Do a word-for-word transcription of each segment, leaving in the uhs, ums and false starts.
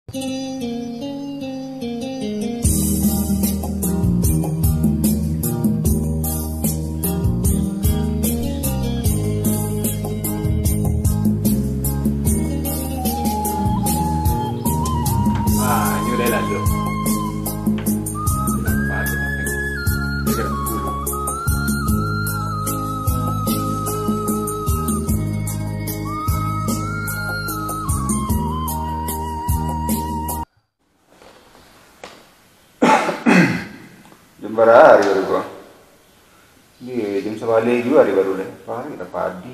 Ah, ini udah lah tu. Lapar je makan. Dia kena pukul. Jam bara hari baru ko? Di jam sabaleh juo hari baru lai. Parik lah padi.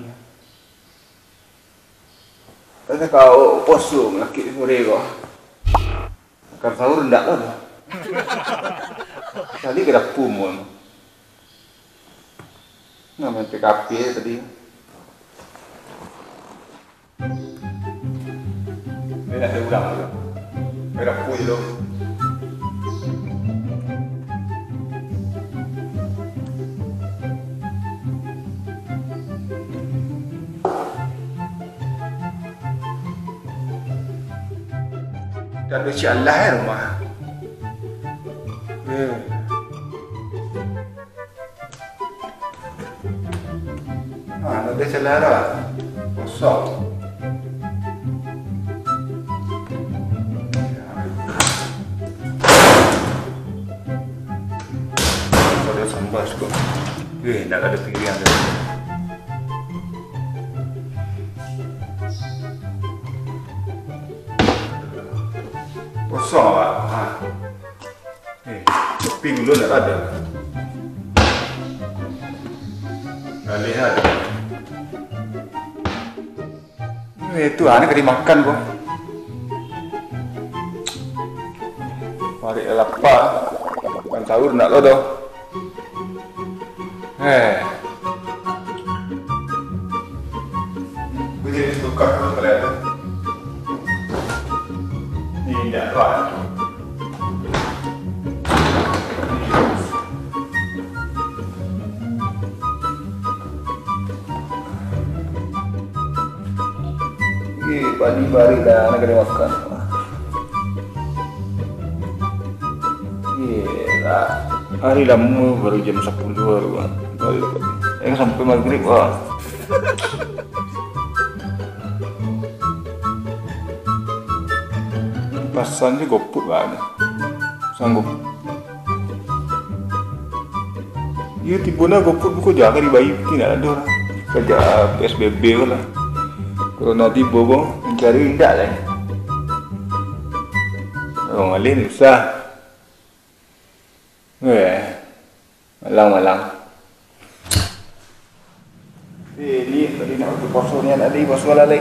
Rasa kau poso mangakik sore ko. Makan sahur ndak lah tu. Tadi ka dapur mun. Nah, main P K P tadi. Dia nak ada urang tu. Dia dah full tu. Dah ada si Allah eh rumah. Hmm. Ha, nak ada salah dah. Kosong. Ada sambal sikok. Eh, nak ada piriang dah. Kosong lah. Ha. Eh, tapi gulo ndak ado. Ngalih ado. Eh, tu anak ka dimakan ko. Parik lapa. Makan sahur ndak lo doh. Eh. Gue jadi tukar tuh ternyata. Ini indah banget. Eh, padi barik dah, nak kena makan. Iyalah, hari lamo baru jam sapuluah baru, ah. Baru, eh, sampai maghrib, wah. Pasan je GoFood lah, sanggup. Iyo, tibo na GoFood buko, jan ka dibayia, tu indak ado lah. Sajak P S B B ko lah. Corona tibo ko, mancari indak lai. Urang ngalih susah. Weh, malang, malang. Eh, ni tadi nak waktu puaso ni, nak di puaso lah lai.